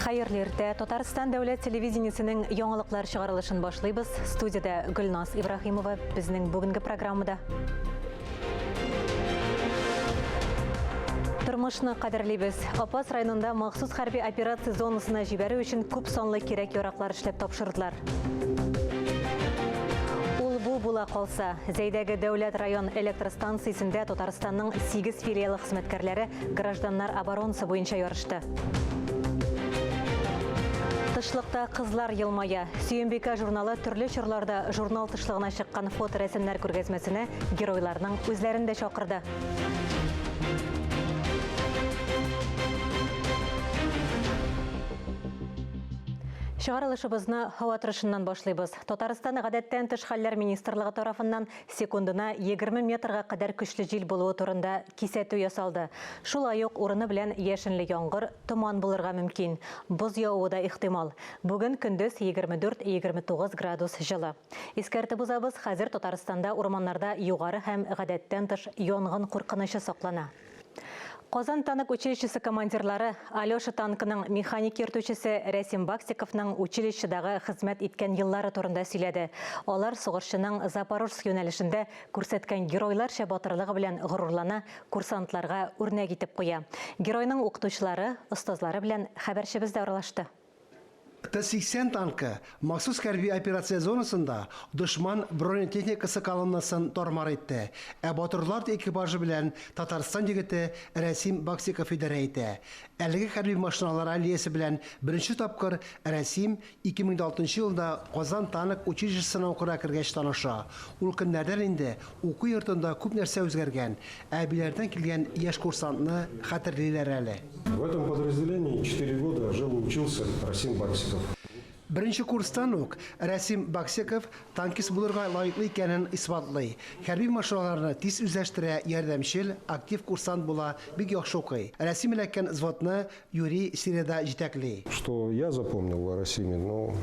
Хәерле иртә. Татарстан дәүләт телевидениесенең яңалыклар чыгарылышын башлыйбыз. Студиядә Гөлназ Ибраһимова безнең бүгенге программада. Тормышны кадерлибез. Апас районында махсус хәрби операция зонасына җибәрү өчен күп санлы кирәк-яраклар эшләп тапшырдылар. Ул-бу була калса, Зәйдәге дәүләт район электр станциясендә Татарстанның 8 филиалы хезмәткәрләре гражданнар оборонасы буенча ярышты. Тышлыкта кызлар елмая. Сөембикә журналы төрле чорларда журнал тышлыгына чыккан фоторәсемнәр күргәзмәсенә геройларның үзләрен дә чакырды. Чыгарылышыбызны һава торышыннан башлыйбыз. Татарстан гадәттән тыш хәлләр министрлыгы тарафыннан секундына 20 метрга кадәр көчле җил булуы турында кисәтү ясалды. Шулай ук урыны белән яшенле яңгыр, томан булырга мөмкин. Боз явуы да ихтимал. Бүген көндез 24-29 градус җылы. Искәртеп узабыз, хәзер Татарстанда урманнарда югары һәм гадәттән тыш янгын куркынычы саклана. Казан танк училищесы командирлары Алеша танкының механик йөртүчесе Рәсим Баксиковның училищедагы хезмәт иткән еллары турында сөйләде. Алар сугышчының Запорожск юнәлешендә күрсәткән геройларча батырлыгы белән горурлана, курсантларга үрнәк итеп куя. Геройның укытучылары, остазлары белән хәбәрчебез дә аралашты. Т-80 танкы махсус хәрби операция зонасында дошман бронетехникасы колоннасын тар-мар итте, ә батырлар экипажы белән Татарстан егете Рәсим Баксиков идарә итә. Әлеге хәрби машиналар аллеясе белән беренче тапкыр Рәсим 2006 елда Казан танк училищесына укырга кергәч таныша. Ул көннәрдән инде уку йортында күп нәрсә үзгәргән, ә Биләрдән килгән яшь курсантны хәтерлиләр әле. В этом подразделении четыре года жил и учился Расим Баксиков. Беренче курстан ук Рәсим Баксиков танкист булырга лаеклы икәнен исбатлый. Хәрби машиналарны тиз үзләштерә, ярдәмчел, актив курсант була, бик яхшы укый. Рәсим эләккән взводны Юрий Середа җитәкли. Что я запомнил о Расиме, ну.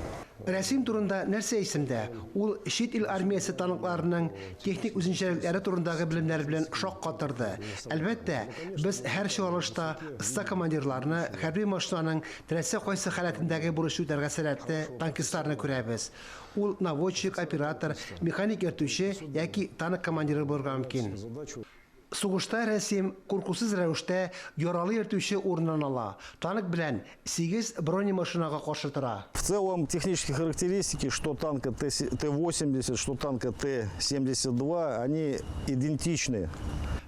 Рәсим турында нәрсә исемдә? Ул чит ил армиясе танкларының техник үзенчәлекләре турындагы белемнәре белән шаккатырды. Әлбәттә, без һәр чыгарылышта оста командирларны, хәрби машинаның теләсә кайсы халәтендәге бурычны үтәргә сәләтле танкистларны күрәбез. Ул наводчик, оператор, механик-йөртүче яки танк командиры булырга мөмкин. Сугышта Рәсим куркусыз рәвештә яралы йөртүче урынын ала, танк белән сигез бронемашинага каршы тора. В целом технические характеристики, что танка Т-80, что танка Т-72, они идентичны.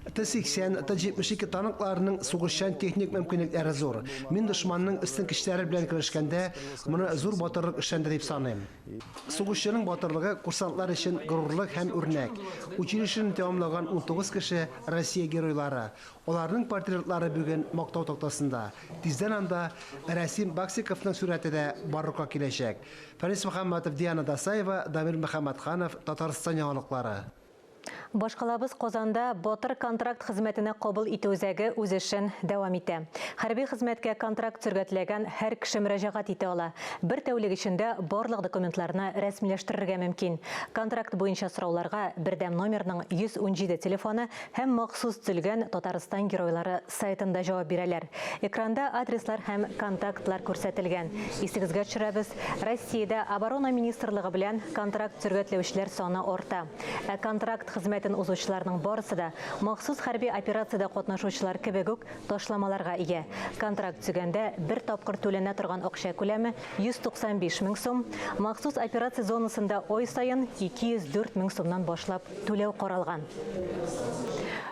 Т-80, Т-72 танкларының сугышчан техник мөмкинлекләре зур. Мин дошманның өстен көчләре белән көрәшкәндә, моны зур батырлык эшләнде дип саныйм. Сугышчының батырлыгы курсантлар өчен горурлык һәм үрнәк. Училищены тәмамлаган 19 кеше Россия геройлары. Аларның портретлары бүген Мактау тактасында. Тиздән анда Рәсим Баксиковның сурәте дә барлыкка киләчәк. Фәнис Мөхәммәтов, Диана Дасаева, Дамир Мөхәммәтханов, Татарстан яңалыклары. Башкалабыз Казанда Батыр контракт хезмәтенә кабул итү үзәге үз эшен дәвам итә. Хәрби хезмәткә контракт төзергә теләгән һәр кеше мөрәҗәгать итә ала. Бер тәүлек эчендә барлык документларны рәсмиләштерергә мөмкин. Контракт буенча сорауларга бердәм номерның 117 телефоны һәм махсус төзелгән Татарстан геройлары сайтында җавап бирәләр. Экранда адреслар һәм контактлар күрсәтелгән. Исегезгә төшерәбез, Россиядә Оборона министрлыгы белән контракт төзергә теләүчеләр саны арта. Ә контракт хезмәтен узучыларның барысы да, махсус хәрби операциядә катнашучылар кебек үк, ташламаларга ия. Контракт төзегәндә бер тапкыр түләнә торган акча күләме 195 мең сум, махсус операция зонасында ай саен 204 мең сумнан башлап түләү каралган.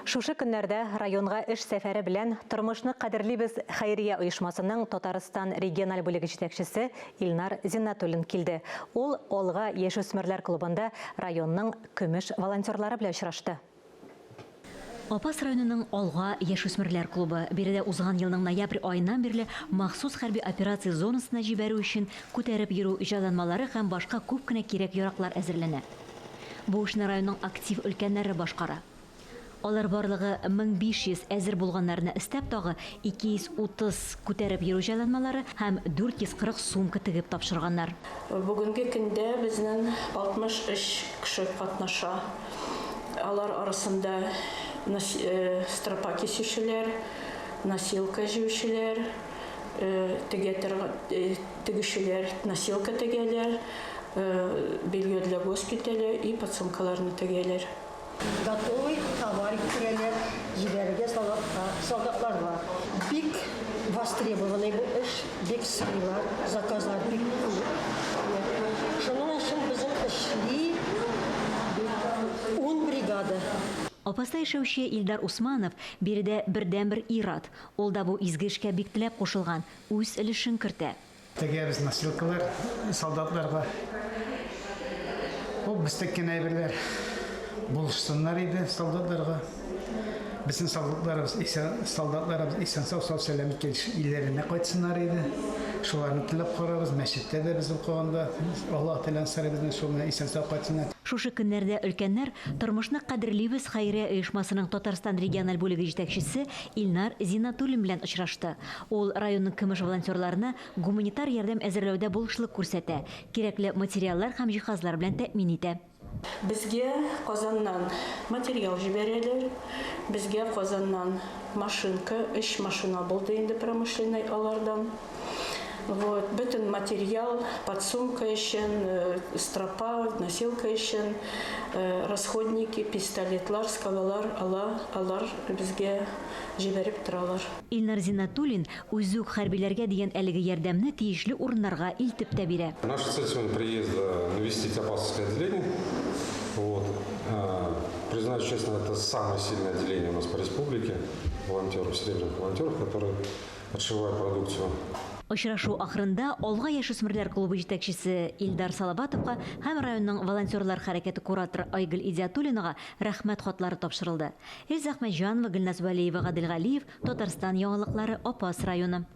Шушы көннәрдә районга эш сәфәре белән Тормышны кадерлибез хәйрия оешмасының Татарстан региональ бүлеге җитәкчесе Илнар Зиннәтуллин килде. Ул Алга яшүсмерләр клубында районның көмеш волонтерлары белән очрашты. Апас районының Алга яшүсмерләр клубы. Биредә узган елның ноябрь аеннан бирле махсус хәрби операция зонасына җибәрү өчен күтәреп йөрү җайланмалары һәм башка күп кенә кирәк-яраклар әзерләнә. Бу эшне районның актив өлкәннәре башкара. Алар барлыгы 1500 әзер булганнарына өстәп тагы 230 күтәреп йөрү җайланмалары һәм 440 сумка тегеп тапшырганнар. Бүгенге көндә безнең 63 кеше катнаша. Алар арасында стропа кисүчеләр, носилка җыючылар. Тегә торган тегүчеләр носилка тегәләр, белье для госпиталя и подсумкаларны тегәләр. Готовый товар иттерәләр, җибәрергә солдатка, солдатларга. Бик востребованный бу эш, бик сорыйлар, заказлар бик күп. Шуның өчен безнең эшли ун бригада. Апаста яшәүче Илдар Усманов биредә бердәнбер ир-ат. Ул да бу изге эшкә бик теләп кушылган, үз өлешен кертә. Тегәбез носилкалар солдатларга. Бу без теккән әйберләр булышсыннар иде солдатларга. Безнең солдатларыбыз исән, солдатларыбыз исән сау, сау сәламәт килеш илләренә кайтсыннар иде. Шуларны теләп карабыз. Мәчеттә дә без укыганда Аллаһ Тәгаләдән сорыйбыз, шул менә исән сау кайтсыннар. Шушы көннәрдә өлкәннәр Тормышны кадерлибез хәйрия оешмасының Татарстан региональ бүлеге җитәкчесе Илнар Зиннатуллин белән очрашты. Ул районның көмеш волонтерларына гуманитар ярдәм әзерләүдә булышлык күрсәтә, кирәкле материаллар һәм җиһазлар белән тәэмин итә. Безгә Казаннан материал җибәрәләр, безгә Казаннан машинка, өч машина булды инде промышленный алардан. Вот, бөтен материал, подсумка өчен, э, стропа, носилка өчен, э, расходники, пистолетлар, скалалар, ала, алар безгә җибәреп торалар. Илнар Зиннатуллин үзе үк хәрбиләргә дигән әлеге ярдәмне тиешле урыннарга илтеп тә бирә. Наша цель сегодня приезда навестить Апасовское отделение. Вот. Признаюсь честно, это самое сильное отделение у нас по республике волонтеров, серебряных волонтеров, которые отшивают продукцию. Очрашу ахырында Алга яшүсмерләр клубы җитәкчесе Илдар Салаватовка һәм районның волонтерлар хәрәкәте кураторы Айгөл Идиатуллинага рәхмәт хатлары тапшырылды. Эльза Әхмәтҗанова, Гөлназ Вәлиева, Гадел Галиев, Татарстан яңалыклары, Апас районы.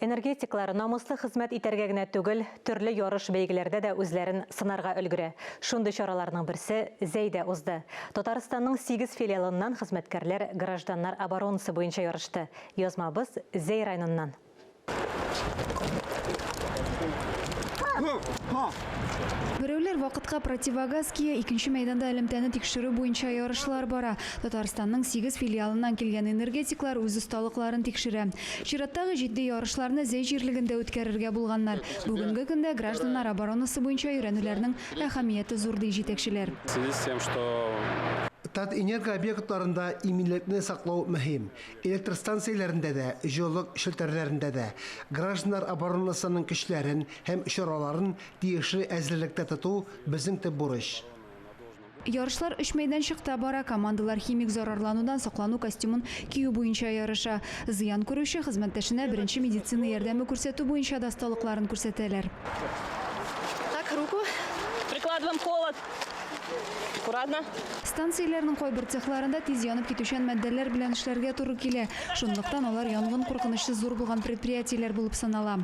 Энергетиклар намуслы хезмәт итәргә генә түгел, төрле ярыш бәйгеләрдә дә үзләрен сынарга өлгерә. Шундый чараларның берсе Зәйдә узды. Татарстанның 8 филиалыннан хезмәткәрләр гражданнар оборонасы буенча ярышты. Язмабыз Зәй районыннан. Берәүләр вакытка противогаз кия, икенче мәйданда элемтәне тикшерү буенча ярышлар бара. Татарстанның 8 филиалыннан килгән энергетиклар үз осталыкларын тикшерә. Чираттагы җитди ярышларны Зәй җирлегендә үткәрергә булганнар. Бүгенге көндә гражданнар оборонасы буенча өйрәнүләрнең әһәмияте зур, ди җитәкчеләр. В связи с тем, что Татэнерго объектларында иминлекне саклау мөһим. Электр станцияләрендә дә, җылылык челтәрләрендә дә гражданнар оборонасының көчләрен һәм чараларын тиешле әзерлектә тоту безнең төп бурыч. Ярышлар өч мәйданчыкта бара. Командалар химик зарарланудан саклану костюмын кию буенча ярыша. Зыян күрүче хезмәттәшенә беренче медицина ярдәме күрсәтү буенча да осталыкларын күрсәтәләр. Так, руку. Прикладываем холод. Аккуратно. Станцияләрнең кайбер цехларында тиз янып китүчән матдәләр белән эшләргә туры килә. Шунлыктан алар янгын куркынычы зур булган предприятиеләр булып санала.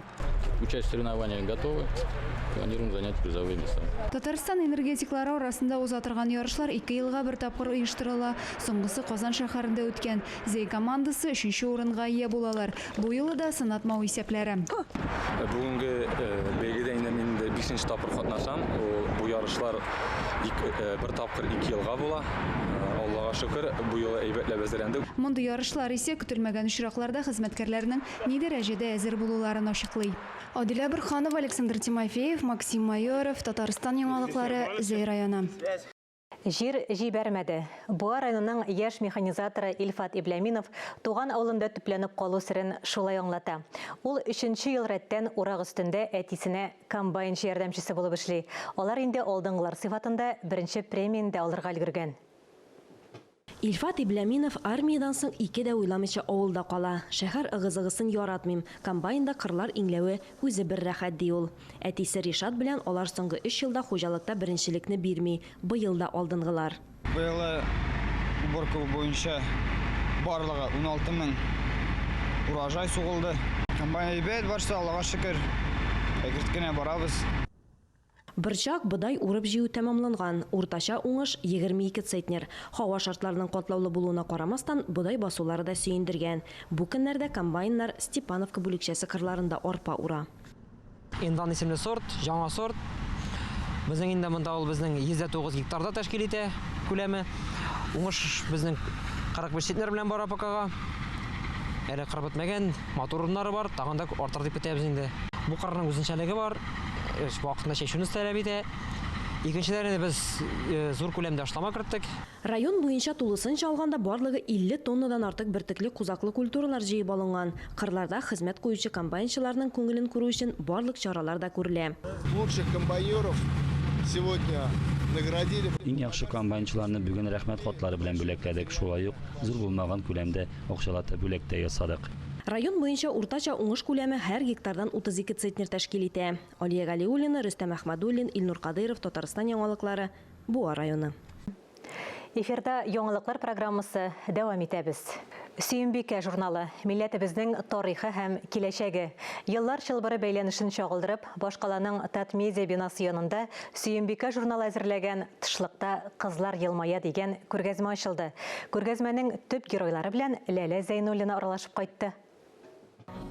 Участь в соревнованиях готовы. Планируем занять призовые места. Татарстан энергетиклары арасында уза торган ярышлар ике елга бер тапкыр оештырыла. Соңгысы Казан шәһәрендә үткән. Зәй командасы өченче урынга ия булалар. Бу юлы да сынатмау исәпләре. Бүгенге бәйгедә инде мин инде бишенче тапкыр катнашам. Бу ярышлар бер тапкыр 2 елга була. Аллага шөкер, бу юлы әйбәтләп әзерләндек. Мондый ярышлар исә көтелмәгән очракларда хезмәткәрләрнең ни дәрәҗәдә әзер булуларын ачыклый. Адилә Бурханова, Александр Тимофеев, Максим Майоров, Татарстан яңалыклары, Зәй районы. Җир җибәрмәде. Буа районының яшь механизаторы Илфат Ибләминов туган авылында төпләнеп калу серен шулай аңлата. Ул өченче ел рәттән урак өстендә әтисенә комбайнчы ярдәмчесе булып эшли. Алар инде алдынгылар сыйфатында беренче премияне дә алырга өлгергән. Илфат Ибләминов армиядән соң ике дә уйламыйча авылда кала. Шәһәр ыгы-зыгысын яратмыйм. Комбайнда кырлар иңләве үзе бер рәхәт, ди ул. Әтисе Ришат белән алар соңгы өч елда хуҗалыкта беренчелекне бирми. Быел да алдынгылар. Быелы уборка буенча барлыгы 16 мең урожай сугылды. Комбайн әйбәт барса, Аллага шөкер, әкрен генә барабыз. Борчак, бодай урып җыю тәмамланган. Уртача уңыш 22 центнер. Һава шартларының катлаулы булуына карамастан, бодай басулары да сөендергән. Бу көннәрдә комбайннар Степановка бүлекчәсе кырларында арпа ура. Индан исемле сорт, яңа сорт. Безнең инде монда ул безнең 109 гектарда тәшкил итә күләме. Уңыш безнең 45 центнер белән бара покага. Әле кыр бетмәгән, матур урыннары бар, тагын да артыр дип көтәбез инде. Бу кырның үзенчәлеге бар, вакытында чәчүне таләп итә. Икенчедән инде без зур күләмдә ашлама керттек. Район буенча тулысынча алганда барлыгы 50 тоннадан артык бөртекле кузаклы культуралар җыеп алынган. Кырларда хезмәт куючы комбайнчыларның күңелен күрү өчен барлык чаралар да күрелә. Лучших комбайнеров сегодня наградили. Иң яхшы комбайнчыларны бүген рәхмәт хатлары белән бүләкләдек. Шулай ук зур булмаган күләмдә акчалата бүләк тә ясадык. Район буенча уртача уңыш күләме һәр гектардан 32 центнер тәшкил итә. Алия Галиуллина, Рөстәм Әхмәдуллин, Илнур Кадыйров, Татарстан яңалыклары, Буа районы. Эфирда яңалыклар программасы дәвам итәбез. Сөембикә журналы милләтебезнең тарихы һәм киләчәге. Еллар чылбыры бәйләнешен чагылдырып, башкаланың Татмедиа бинасы янында Сөембикә журналы әзерләгән Тышлыкта кызлар елмая дигән күргәзмә ачылды. Күргәзмәнең төп геройлары белән Ләлә Зәйнуллина аралашып кайтты.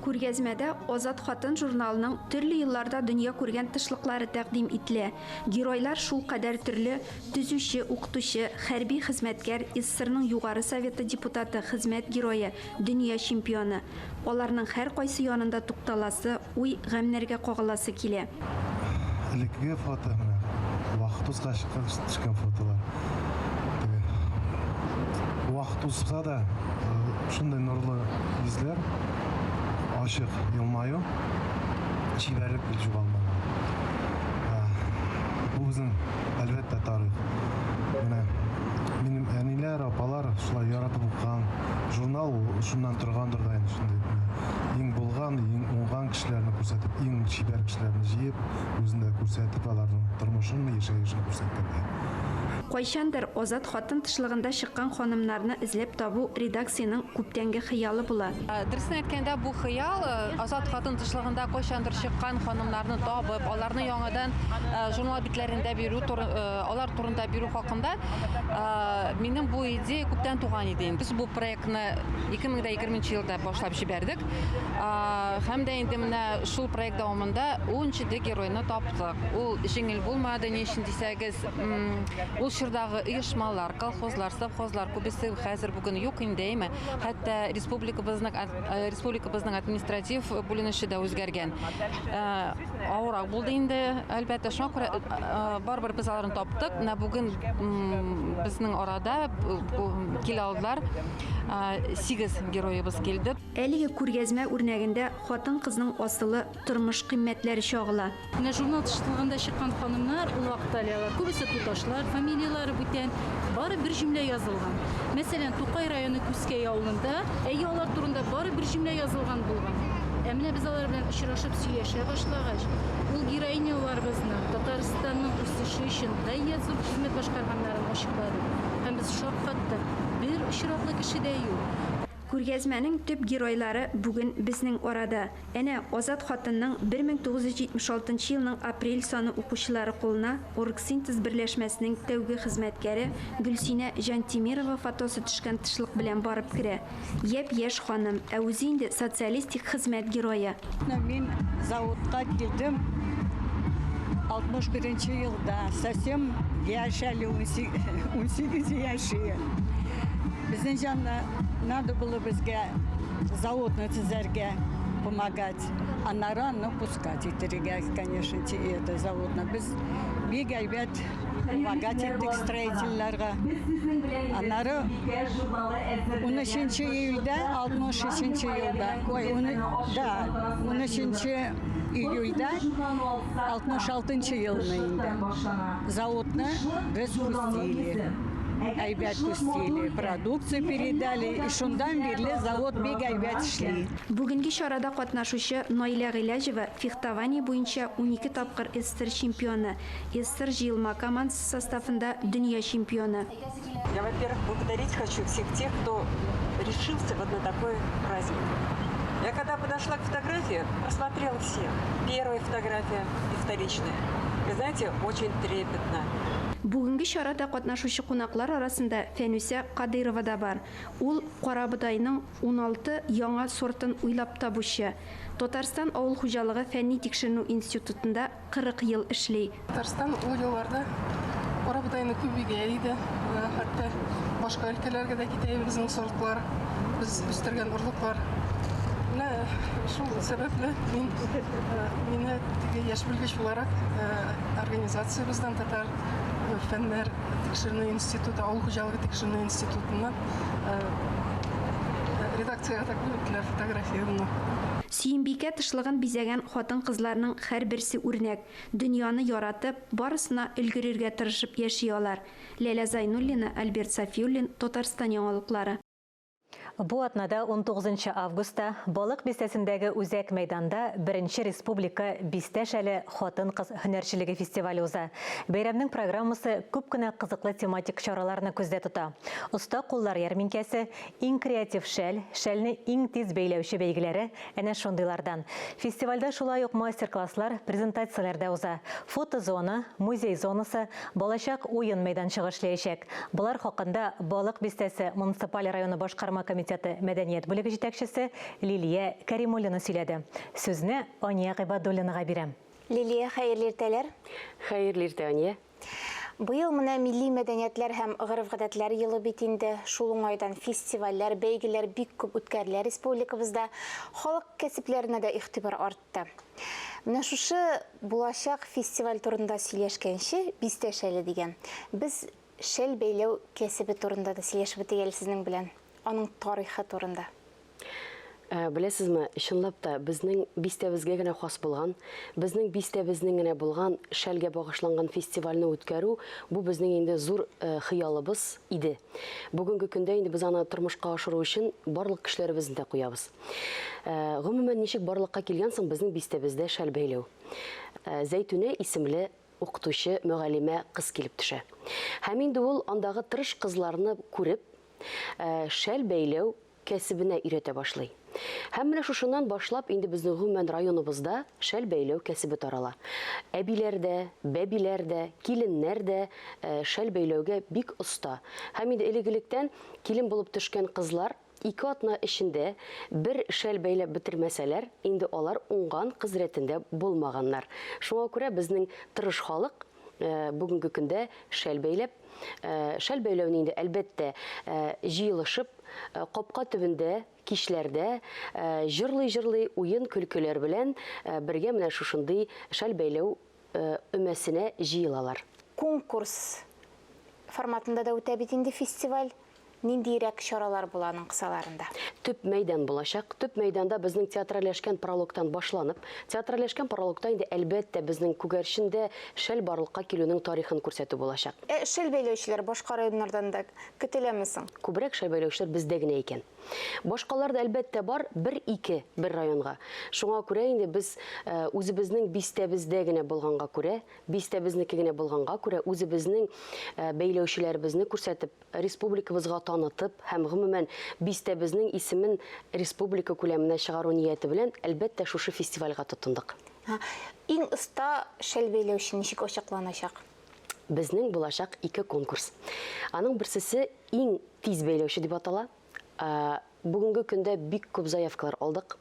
Күргәзмәдә Азат хатын журналының төрле елларда дөнья күргән тышлыклары тәкъдим ителә. Геройлар шул кадәр төрле: төзүче, укытучы, хәрби хезмәткәр, СССРның Югары Советы депутаты, хезмәт герое, дөнья чемпионы. Аларның һәркайсы янында тукталасы, уй, гамьнәргә кагыласы килә. Элеккеге фото менә вакыт узгач төшкән фотолар. Вакыт узса да шундый нурлы йөзләр, ачык елмаю, чибәрлек бит югалмаган. Бу безнең, әлбәттә, тарих. Менә минем әниләр, апалар шулай яратып укыган журнал ул шуннан торгандыр да инде, шундый иң булган, иң уңган кешеләрне күрсәтеп, иң чибәр кешеләрне җыеп, үзендә күрсәтеп, аларның тормышын, яшәешен күрсәткәндә. Кайчандыр Азат хатын тышлыгында чыккан ханымнарны эзләп табу редакциянең күптәнге хыялы була. Дөресен әйткәндә, бу хыял Азат хатын тышлыгында кайчандыр чыккан ханымнарны табып, аларны яңадан журнал битләрендә бирү, алар турында бирү хакында минем бу идея күптән туган иде. Без бу проектны 2020 елда башлап җибәрдек. Һәм дә инде менә шул проект дәвамында 17 геройны таптык. Ул җиңел булмады, ни өчен дисәгез, ул чордагы оешмалар, колхозлар, совхозлар күбесе хәзер бүген юк инде, әйме? Хәтта республикабызның административ бүленеше дә үзгәргән. Авырак булды инде, әлбәттә, шуңа күрә барыбер без аларны таптык. Менә бүген безнең арада килә алдылар. 8 героебыз килде. Әлеге күргәзмә үрнәгендә хатын-кызның асылы, тормыш кыйммәтләре чагыла. Менә журнал тышлыгында чыккан ханымнар ул вакытта әле алар күбесе туташлар, фамилияләре бүтән, бары бер җөмлә язылган. Мәсәлән, Тукай районы Күзкәй авылында әйе алар турында бары бер җөмлә язылган булган. Ә менә без алар белән очрашып сөйләшә башлагач, ул героиняларыбызның Татарстанның үсеше өчен гаять зур хезмәт башкарганнарын ачыкладык. Һәм без шаккаттык. Бер очраклы кеше дә юк. Күргәзмәнең төп геройлары бүген безнең арада. Әнә Азат хатынның 1976 елның апрель саны укучылары кулына Оргсинтез берләшмәсенең тәүге хезмәткәре Гөлсинә Җантимирова фотосы төшкән тышлык белән барып керә. Япь-яшь ханым, ә үзе инде социалистик хезмәт герое. Мин заводка килдем 61 елда, совсем яшь әле, 18 яше. Безнең җанна надо было безгә заводны төзәргә помогать. Аннары аны пускать итәргә, конечно, это заводны. Без бик әйбәт помогать иттек строительләргә. Аннары 13 июльдә, 63 елда, ой, да, 13 июльдә, 66 елны инде заводны без пустили. Әйбәт пустили, продукцию передали, и шундан бирле завод бик әйбәт эшли. Бүгенге чарада катнашучы Наилә Гыйләҗева фехтование буенча 12 тапкыр СССР чемпионы, СССР җыелма командасы составында дөнья чемпионы. Я, во-первых, благодарить хочу всех тех, кто решился вот на такой праздник. Я когда подошла к фотографии, просмотрела всех. Первая фотография и вторичная. Вы знаете, очень трепетно. Бүгенге чарада катнашучы кунаклар арасында Фәнүсә Кадыйрова да бар. Ул карабодайның 16 яңа сортын уйлап табучы. Татарстан авыл хуҗалыгы фәнни тикшеренү институтында 40 ел эшли. Татарстан ул елларда карабодайны күп игә иде. Хәтта башка өлкәләргә дә китә безнең сортлар, без үстергән орлыклар. Шул сәбәпле мин мине теге яшь белгеч буларак организациябездән татар фәннәр тикшеренү институты, авыл хуҗалыгы тикшеренү институтыннан редакциягә тәкъдим иттеләр фотографиямне. Сөембикә тышлыгын бизәгән хатын-кызларның һәрберсе үрнәк. Дөньяны яратып, барысына өлгерергә тырышып яши алар. Ләлә Зайнуллина, Альберт Сафиуллин, Татарстан яңалыклары. Бу атнада 19 августта Балык бистәсендәге үзәк мәйданда беренче республика Бистә шәле хатын-кыз һөнәрчелеге фестивале уза. Бәйрәмнең программасы күп кенә кызыклы тематик чараларны күздә тота. Оста куллар ярминкәсе, иң креатив шәл, шәлне иң тиз бәйләүче бәйгеләре әнә шундыйлардан. Фестивальдә шулай ук мастер-класслар, презентацияләр дә уза. Фотозона, музей зонасы, балачак уен мәйданчыгы эшләячәк. Болар хакында Балык Бистәсе муниципаль районы башкарма комитеты мәдәният бүлеге җитәкчесе Лилия Кәримуллина сөйләде. Сүзне Ания Гыйбадуллинага бирәм. Лилия, хәерле иртәләр! Хәерле иртә, Ания! Быел менә милли мәдәниятләр һәм гореф-гадәтләр елы бит инде. Шул уңайдан фестивальләр, бәйгеләр бик күп үткәрелә республикабызда. Халык кәсепләренә дә игътибар артты. Менә шушы булачак фестиваль турында сөйләшкәнче, Бистә шәле дигән, без шәл бәйләү кәсебе турында да сөйләшеп үтик әле сезнең белән, аның тарихы турында. Э, беләсезме, чынлап та безнең бистәбезгә генә хас булган, безнең бистәбезнең генә булган шәлгә багышланган фестивальне үткәрү, бу безнең инде зур э, хыялыбыз иде. Бүгенге көндә инде без аны тормышка ашыру өчен барлык көчләребезне дә куябыз. Э, гомумән, ничек барлыкка килгән соң безнең бистәбездә шәл бәйләү? Зәйтүнә исемле укытучы мөгаллимә кыз килеп төшә. Һәм инде ул андагы тырыш кызларны күреп, шәл бәйләү кәсебенә өйрәтә башлый. Һәм менә шушыннан башлап инде безнең гомумән районыбызда шәл бәйләү кәсебе тарала. Әбиләр дә, бәбиләр дә, киленнәр дә шәл бәйләүгә бик оста. Һәм инде элек-электән килен булып төшкән кызлар ике атна эчендә бер шәл бәйләп бетермәсәләр, инде алар уңган кыз рәтендә булмаганнар. Шуңа күрә безнең тырыш халык бүгенге көндә шәл бәйләп, шәл бәйләүне инде, әлбәттә, җыелышып, капка төбендә, кичләрдә җырлый-җырлый уен-көлкеләр белән бергә менә шушындый шәл бәйләү өмәсенә җыелалар. Конкурс форматында да үтә бит инде фестиваль. Ниндиерәк чаралар була аның кысаларында? Төп мәйдан булачак. Төп мәйданда безнең театральләшкән прологтан башланып, театральләшкән прологта инде, әлбәттә, безнең Күгәрчендә шәл барлыкка килүнең тарихын күрсәтү булачак. Ә шәл бәйләүчеләр башка районнардан да көтеләме соң? Күбрәк шәл бәйләүчеләр бездә генә икән. Башкалар да, әлбәттә, бар, бер-ике бер районга. Шуңа күрә инде без үзебезнең бистәбездә генә булганга күрә, бистәбезнеке генә булганга күрә, үзебезнең бәйләүчеләребезне күрсәтеп, республикабызга танытып һәм, гомумән, бистәбезнең исемен республика күләменә чыгару нияте белән, әлбәттә, шушы фестивальгә тотындык. Иң оста шәл бәйләүче ничек ачыкланачак? Безнең булачак ике конкурс. Аның берсесе Иң тиз бәйләүче дип атала. Бүгенге көндә бик күп заявкалар алдык.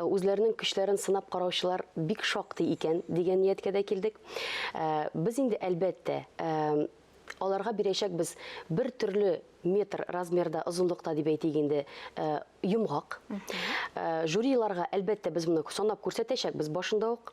Үзләренең көчләрен сынап караучылар бик шактый икән дигән нияткә дә килдек. Без инде, әлбәттә, аларга бирәчәкбез бер төрле метр размерда, озынлыкта дип әйтик инде, йомгак. Жюриларга, әлбәттә, без моны санап күрсәтәчәкбез башында ук.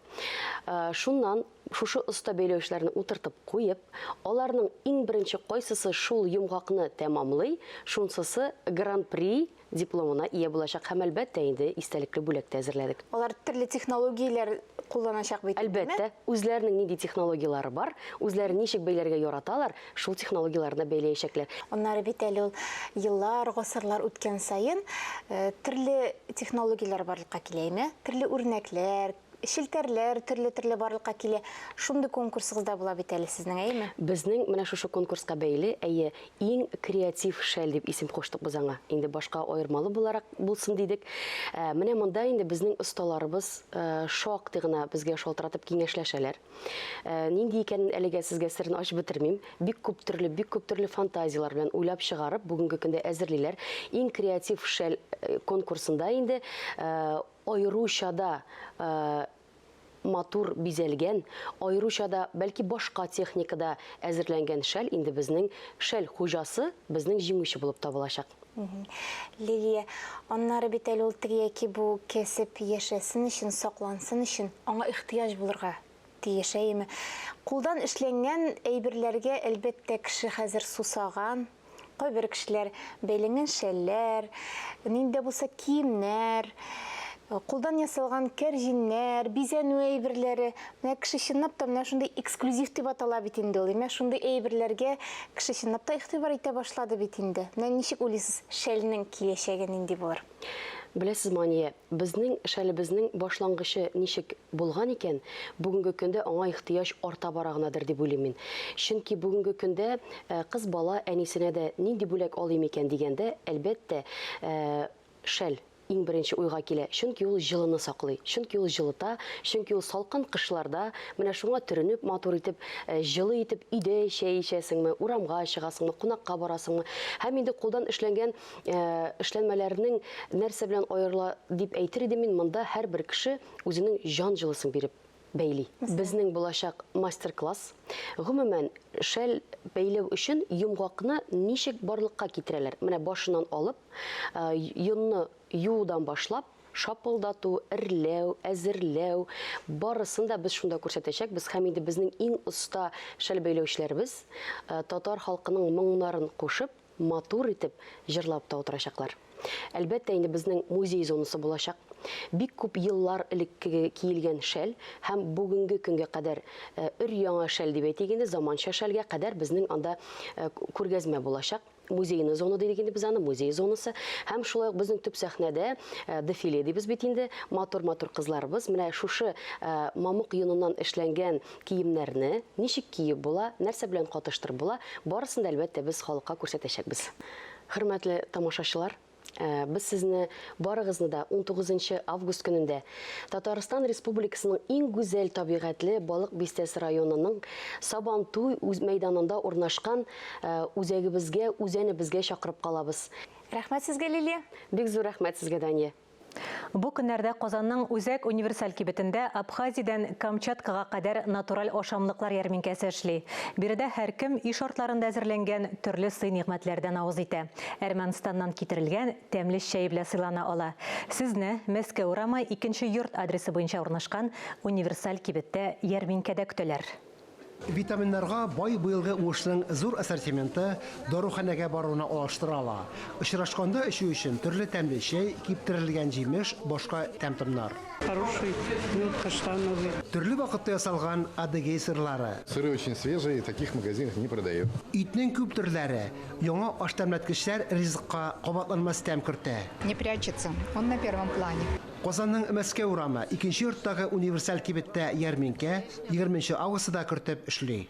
Шуннан шушы оста бәйләүчеләрне утыртып куеп, аларның иң беренче кайсысы шул йомгакны тәмамлый, шунсысы Гран-при дипломына ия булачак һәм, әлбәттә инде, истәлекле бүләк тә әзерләдек. Алар төрле технологияләр кулланачак бит, әйеме? Әлбәттә, үзләренең нинди технологияләре бар, үзләре ничек бәйләргә яраталар, шул технологияләрне бәйләячәкләр. Аннары бит әле ул еллар, гасырлар үткән саен төрле технологияләр барлыкка килә, әйеме? Төрле үрнәкләр, Челтәрләр төрле-төрле барлыкка килә. Шундый конкурсыгыз да була бит әле сезнең, әйеме? Безнең менә шушы конкурска бәйле, әйе, Иң креатив шәл дип исем куштык без аңа. Инде башка аермалы буларак булсын дидек. Менә монда инде безнең осталарыбыз шактый гына безгә шалтыратып киңәшләшәләр. Нинди икәнен әлегә сезгә серен ачып бетермим. Бик күп төрле, бик күп төрле фантазияләр белән уйлап чыгарып, бүгенге көндә әзерлиләр. Иң креатив шәл конкурсында инде Аеруча да матур бизәлгән, аеруча да, бәлки башка техникада әзерләнгән шәл инде безнең шәл хуҗасы, безнең җиңүче булып табылачак. Лилия, аннары бит әле ул теге яки бу кәсеп яшәсен өчен, саклансын өчен аңа ихтыяҗ булырга тиеш, әйеме? Кулдан эшләнгән әйберләргә, әлбәттә, кеше хәзер сусаган. Кайбер кешеләр бәйләнгән шәлләр, нинди дә булса киемнәр, кулдан ясалган кәрҗиннәр, бизәнү әйберләре. Менә кеше чынлап та менә шундый эксклюзив дип атала бит инде ул. Менә шундый әйберләргә кеше чынлап та игътибар итә башлады бит инде. Менә ничек уйлыйсыз, шәлнең киләчәге нинди булыр? Беләсезме, Ания, безнең шәлебезнең башлангычы ничек булган икән, бүгенге көндә аңа ихтыяҗ арта бара гынадыр дип уйлыйм мин. Чөнки бүгенге көндә кыз бала әнисенә дә нинди бүләк алыйм икән дигәндә, әлбәттә, шәл иң беренче уйга килә, чөнки ул җылыны саклый, чөнки ул җылыта, чөнки ул салкын кышларда менә шуңа төренеп, матур итеп, җылы итеп өйдә чәй эчәсеңме, урамга чыгасыңмы, кунакка барасыңмы. Һәм инде кулдан эшләнгән эшләнмәләрнең нәрсә белән аерыла дип әйтер идем мин, монда һәрбер кеше үзенең җан җылысын биреп бәйли. Безнең булачак мастер-класс, гомумән, шәл бәйләү өчен йомгакны ничек барлыкка китерәләр? Менә башыннан алып, йонны юудан башлап, шапылдату, эрләү, әзерләү, барысын да без шунда күрсәтәчәкбез һәм инде безнең иң оста шәл бәйләүчеләребез татар халкының моңнарын кушып, матур итеп җырлап та утырачаклар. Әлбәттә инде безнең музей зонасы булачак. Бик күп еллар элеккеге киелгән шәл һәм бүгенге көнгә кадәр өр-яңа шәл дип әйтик инде, заманча шәлгә кадәр безнең анда күргәзмә булачак. Музейный зона дидек инде без аны, музей зонасы. Һәм шулай ук безнең төп сәхнәдә дефиле дибез бит инде, матур-матур кызларыбыз менә шушы мамык йоныннан эшләнгән Киемнәрне ничек киеп була, нәрсә белән катыштырып була, барысын да, әлбәттә, без халыкка күрсәтәчәкбез. Хөрмәтле тамашачылар, без сезне барыгызны да унтугызынчы август көнендә Татарстан Республикасының иң гүзәл табигатьле Балык Бистәсе районының Сабантуй мәйданында урнашкан үзәгебезгә, үзәнебезгә чакырып калабыз. Рәхмәт сезгә, Лилия. Бик зур рәхмәт сезгә, Дания. Бу көннәрдә Казанның Үзәк универсаль кибетендә Абхазиядән Камчаткага кадәр натураль ашамлыклар ярминкәсе эшли. Биредә һәркем өй шартларында әзерләнгән төрле сый-нигъмәтләрдән авыз итә. Әрмәнстаннан китерелгән тәмле чәй белән сыйлана ала. Сезне Мәскәү урамы, икенче йорт адресы буенча урнашкан универсаль кибеттә ярминкәдә көтәләр. Витаминнарга бай быелгы уңышның зур ассортименты даруханәгә баруны алыштыра ала. Очрашканда эчү өчен төрле тәмле чәй, киптерелгән җимеш, башка тәм-томнар. Хороший мед каштановый. Төрле вакытта ясалган адыгей сырлары. Сыры очень свежие, таких в магазинах не продают. Итнең күп төрләре, яңа аштәмләткечләр ризыкка кабатланмас тәм кертә. Не прячется, он на первом плане. Казанның Мәскәү урамы, икенче йорттагы универсаль кибеттә ярминкә 20 августта да кертеп эшли.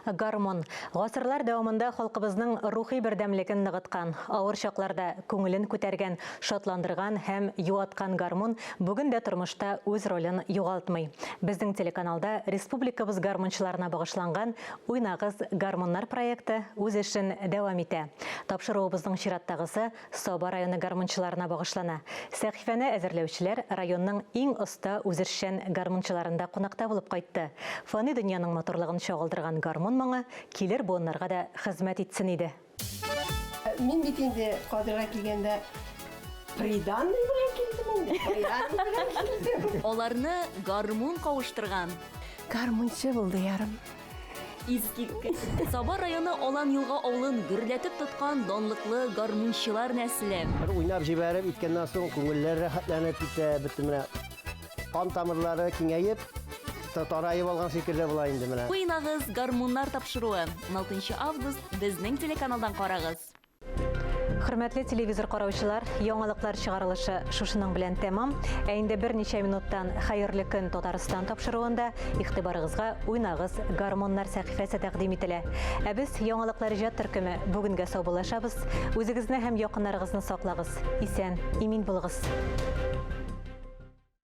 Гармун. Гасырлар дәвамында халкыбызның рухи бердәмлеген ныгыткан, авыр чакларда күңелен күтәргән, шатландырган һәм юаткан гармун бүген дә тормышта үз ролен югалтмый. Безнең телеканалда республикабыз гармунчыларына багышланган Уйнагыз, гармуннар проекты үз эшен дәвам итә. Тапшыруыбызның чираттагысы Саба районы гармунчыларына багышлана. Сәхифәне әзерләүчеләр районның иң оста үзешчән гармунчыларында кунакта булып кайтты. Фани дөньяның матурлыгын чагылдырган гармун моңы килер буыннарга да хезмәт итсен иде. Мин бит инде Кадырга килгәндә приданный белән килдем инде, приданный белән килдем. Аларны гармун кавыштырган. Гармунчы булды ярым. Искиткеч! Саба районы Алан-Елга авылын гөрләтеп тоткан данлыклы гармунчылар нәселе. Бер уйнап җибәреп иткәннән соң күңелләр рәхәтләнеп китә, бөтен менә кан тамырлары киңәеп, тараеп алган шикелле була инде менә. Уйнагыз, гармуннар тапшыруы, 16 август, безнең телеканалдан карагыз. Хөрмәтле телевизор караучылар, яңалыклар чыгарылышы шушының белән тәмам. Ә инде берничә минуттан Хәерле көн Татарстан тапшыруында игътибарыгызга Уйнагыз гармоннар сәхифәсе тәкъдим ителә. Ә без яңалыклар иҗат төркеме бүгенгә саубуллашабыз. Үзегезне һәм якыннарыгызны саклагыз. Исән, имин булыгыз.